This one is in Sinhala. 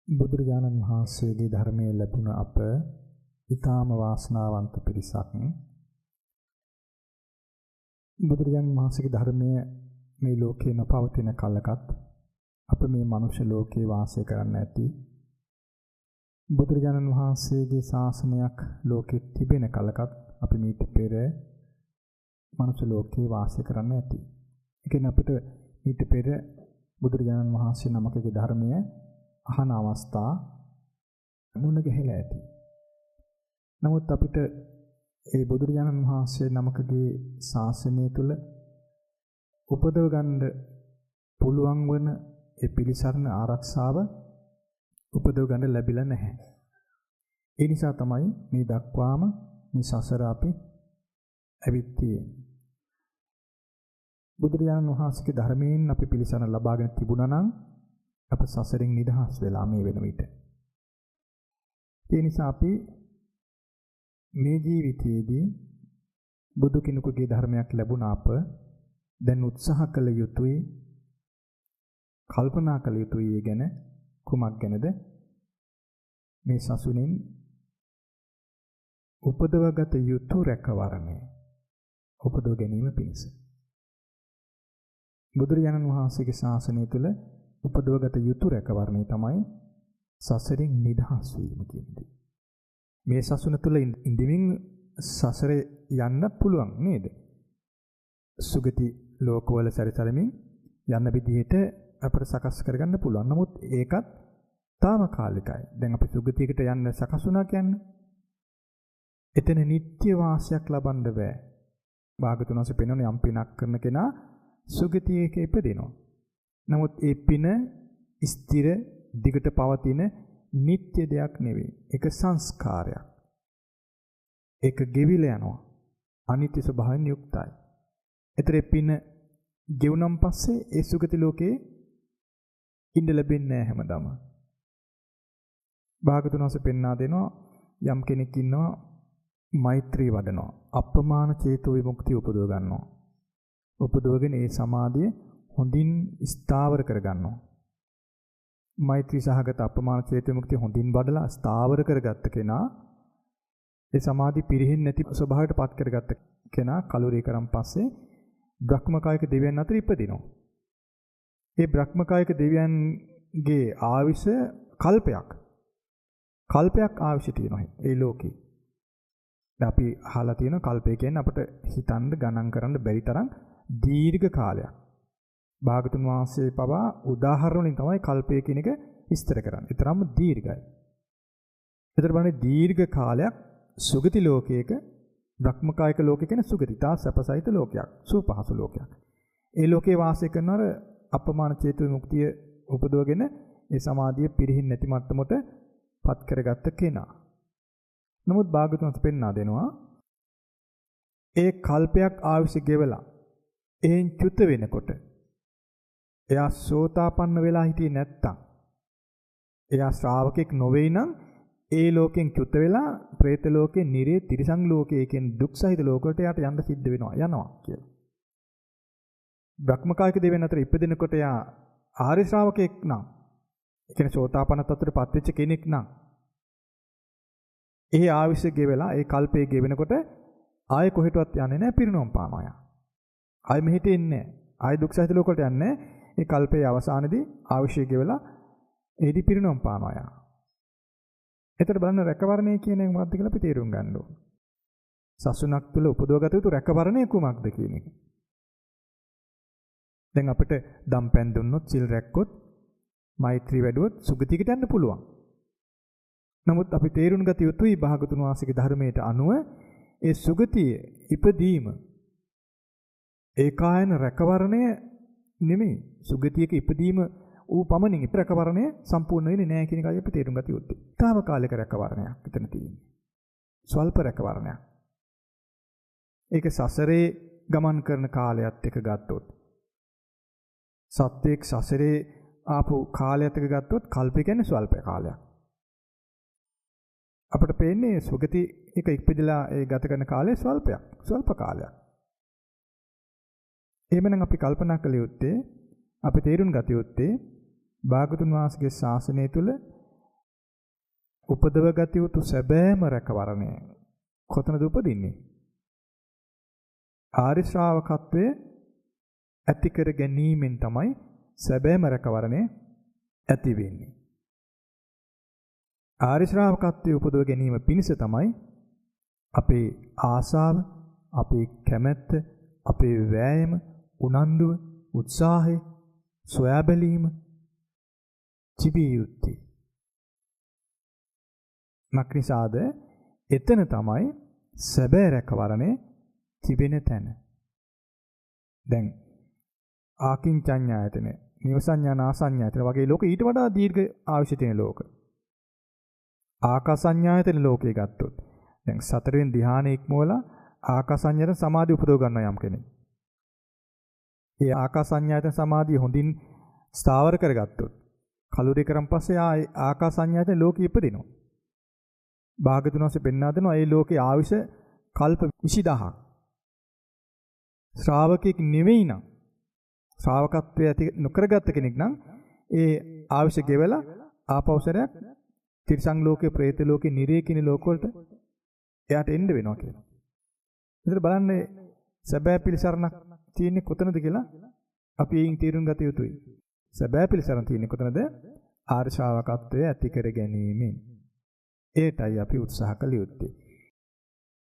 බුදුරජාණන් වහන්සේගේ ධර්මයේ ලැබුණ අප ඊටාම වාසනාවන්ත පිරිසක්. බුදුරජාණන් වහන්සේගේ ධර්මය මේ ලෝකේ නොපවතින කලකත් අප මේ මනුෂ්‍ය ලෝකේ වාසය කරන්න ඇති. බුදුරජාණන් වහන්සේගේ ශාසනයක් ලෝකෙ තිබෙන කලකත් අපි මීට පෙර මනුෂ්‍ය ලෝකේ වාසය කරන්න ඇති. ඒ කියන්නේ අපිට මීට පෙර බුදුරජාණන් වහන්සේ නමකගේ ධර්මය අහන අවස්ථා මුණ ගැහිලා ඇති. නමුත් අපිට ඒ බුදුරජාණන් වහන්සේ නමකගේ ශාසනය තුල උපදව ගන්න පුළුවන් වන ඒ පිළිසරණ ආරක්ෂාව උපදව ගන්න ලැබිලා නැහැ. ඒ නිසා තමයි මේ දක්වාම මේ සසර අපි ඇවිත් තියෙන්නේ. බුදුරජාණන් වහන්සේගේ ධර්මයෙන් අපි පිළිසරණ ලබාගෙන තිබුණා නම් අප සසරින් නිදහස් වෙලා මේ වෙන විට. ඒ නිසා අපි මේ ජීවිතයේදී බුදු කෙනෙකුගේ ධර්මයක් ලැබුණ අප දැන් උත්සාහ කළ යුතුයි, කල්පනා කළ යුතුයි ඒ ගැන. කුමක් ගැනද? මේ සසුනින් උපදවගත යුතු රැකවරණය උපදව ගැනීම පිණිස. බුදුරජාණන් වහන්සේගේ ශාසනය තුළ උපදවගත යුතු රැකවරණය තමයි සසරින් නිදහස් වීම කියන දේ. මේ සසුන තුළ ඉඳමින් සසරේ යන්න පුළුවන් නේද? සුගති ලෝකවල සැරිසරමින් යන්න විදිහට අපට සකස් කරගන්න පුළුවන්. නමුත් ඒකත් තාවකාලිකයි. දැන් අපි සුගතියකට යන්න සකස් වුණා කියන්නේ එතන නිත්‍ය වාසයක් ලබන්න බෑ. භාගතුන් වහන්සේ පෙන්වන යම් පිනක් කරන කෙනා සුගතියක ඉපදෙනවා. නමුත් ඒ පින ස්ථිර දිගට පවතින නිත්‍ය දෙයක් නෙවෙයි. ඒක සංස්කාරයක්. ඒක ගෙවිලා යනවා. අනිත්‍ය ස්වභාවයෙන් යුක්තයි. ඒතර ඒ පින ගෙවුනම් පස්සේ ඒ සුගති ලෝකේ ඉන්න ලැබෙන්නේ නැහැ හැමදාම. භාගතුන් වහන්සේ පෙන්වා දෙනවා යම් කෙනෙක් ඉන්නවා මෛත්‍රී වඩනවා. අප්‍රමාණ චේතෝ විමුක්තිය උපදව ගන්නවා. උපදවගෙන ඒ සමාධිය හොඳින් ස්ථාවර කර ගන්නවා. මෛත්‍රී සහගත අප්‍රමාණ චේතෝ විමුක්තිය හොඳින් වඩලා ස්ථාවර කරගත්ත කෙනා ඒ සමාධි පිරෙහෙන්නේ නැති ස්වභාවයට පත් කරගත්ත කෙනා කලුරිය කරන් පස්සේ බ්‍රහ්මකායික දෙවියන් අතර ඉපදිනවා. ඒ බ්‍රහ්මකායික දෙවියන්ගේ ආයුෂ කල්පයක්. කල්පයක් ආයුෂ තියෙනවා ඒ ලෝකේ. දැන් අපි අහලා තියෙන කල්පය කියන්නේ අපිට හිතන්න ගණන් කරන්න බැරි තරම් දීර්ඝ කාලයක්. භාගතුන් වහන්සේ පවා උදාහරණ වලින් තමයි කල්පය කියන එක විස්තර කරන්නේ. ඒ තරම්ම දීර්ඝයි. ඒතර බලන්නේ දීර්ඝ කාලයක් සුගති ලෝකයක බ්‍රහ්මකායික ලෝකය කියන්නේ සුගති තා සැපසහිත ලෝකයක්, සුවපහසු ලෝකයක්. ඒ ලෝකේ වාසය කරන අර අපමාන චේතු විමුක්තිය උපදවගෙන ඒ සමාධිය පිරිහින් නැති මට්ටමට පත් කරගත්ත කෙනා. නමුත් භාගතුන් වහන්සේ පෙන්වා දෙනවා ඒ කල්පයක් ආයුෂ ගෙවලා එහෙන් චුත වෙනකොට එයා සෝතාපන්න වෙලා හිටියේ නැත්තම්, එයා ශ්‍රාවකෙක් නොවේ නම් ඒ ලෝකෙන් චුත වෙලා പ്രേත ලෝකේ, නිරේ, තිරිසන් ලෝකේ, ඒ කියන්නේ දුක් සහිත ලෝක වලට එයාට යන්න සිද්ධ වෙනවා, යනවා කියලා. බ්‍රහ්මකායික දෙවියන් අතර ඉපදෙනකොට එයා ආර්ය ශ්‍රාවකෙක් නම්, ඒ කියන්නේ සෝතාපන්න තත්ත්වයට පත් වෙච්ච කෙනෙක් නම්, ඒ ආයුෂ ගෙවලා ඒ කල්පයේ ගෙවෙනකොට ආයෙ කොහෙටවත් යන්නේ නැහැ, පිරිනොම් පානවා යා. ආයෙ මෙහෙට එන්නේ නැහැ. ආයෙ දුක් සහිත ලෝක වලට යන්නේ නැහැ. ඒ කල්පයේ අවසානයේදී ආයුෂ ගෙවලා ඒදී පිරිනොම් පානවා යා. එතකොට බලන්න රැකවරණය කියන එක මොකක්ද කියලා අපි තේරුම් ගන්න ඕන. සසුනක් තුළ උපදවගත යුතු රැකවරණය කුමක්ද කියන එක. දැන් අපිට දම් පැන් දුන්නොත්, සිල් රැක්කොත්, මෛත්‍රී වැඩුවොත් සුගතියකට යන්න පුළුවන්. නමුත් අපි තේරුම් ගත යුතුයි භාගතුන් වහන්සේගේ ධර්මයට අනුව ඒ සුගතිය ඉපදීම ඒකායන රැකවරණය නෙමෙයි. සුගතියක ඉපදීම ඌ පමණින් රැකවරණය සම්පූර්ණ වෙන්නේ නැහැ කියන එකයි අපි තේරුම් ගත යුත්තේ. තාවකාලික රැකවරණයක් එතන තියෙන්නේ. ස්වල්ප රැකවරණයක්. ඒක සසරේ ගමන් කරන කාලයත් එක්ක ගත්තොත්, සත්‍යයක් සසරේ ආපු කාලයත් එක්ක ගත්තොත් කල්පය කියන්නේ ස්වල්ප කාලයක්. අපිට පේන්නේ සුගති එක ඉපදලා ඒ ගත කරන කාලය ස්වල්පයක්, ස්වල්ප කාලයක්. එහෙමනම් අපි කල්පනා කළ යුත්තේ, අපි තේරුම් ගත යුත්තේ භාගතුන් වහන්සේගේ ශාසනය තුළ උපදවගත යුතු සැබෑම රැකවරණය කොතනද උපදින්නේ? ආර්ය ශ්‍රාවකත්වය ඇති කර ගැනීමෙන් තමයි සැබෑම රැකවරණය ඇති වෙන්නේ. ආර්ය ශ්‍රාවකත්වය උපදව ගැනීම පිණිස තමයි අපේ ආසාව, අපේ කැමැත්ත, අපේ වෑයම, උනන්දුව, උත්සාහය, සොයා බැලීම තිබිය යුත්තේ. මක්නිසාද එතන තමයි සැබෑ රැකවරණය තිබෙන තැන. දැන් ආකින්චඤ්ඤායතන, නිවසඤ්ඤා නාසඤ්ඤායතන වගේ ලෝක ඊට වඩා දීර්ඝ ආයුෂ තියෙන ලෝක. ආකාසඤ්ඤායතන ලෝකේ ගත්තොත් දැන් සතරෙන් ධ්‍යාන ඉක්මවලා ආකාසඤ්ඤායතන සමාධිය උපදව ගන්නවා යම් කෙනෙක්. ඒ ආකාසඤ්ඤායතන සමාධිය හොඳින් ස්ථාවර කරගත්තොත් කලුරිය කරන් පස්සේ ආ ආකාසඤ්ඤායතන ලෝකෙ ඉපදිනවා. භාගතුන් වහන්සේ පෙන්වා දෙනවා ඒ ලෝකේ ආයුෂ කල්ප 20000ක්. ශ්‍රාවකෙක් නෙවෙයි නම්, ශ්‍රාවකත්වය ඇති නොකරගත්ත කෙනෙක් නම් ඒ ආයුෂ ගෙවලා ආපහු සැරයක් තිරිසන් ලෝකේ, ප්‍රේත ලෝකේ, නිරේ කියන ලෝක වලට එයාට එන්න වෙනවා කියලා. ඒතර බලන්න සැබෑ පිළිසරණක් තියෙන්නේ කොතනද කියලා අපි එයින් තේරුම් ගත යුතුයි. සැබෑ පිළිසරණ තියෙන්නේ කොතනද? ආර්ය ශ්‍රාවකත්වය ඇති කර ගැනීමෙන්. ඒටයි අපි උත්සාහ කළ යුත්තේ.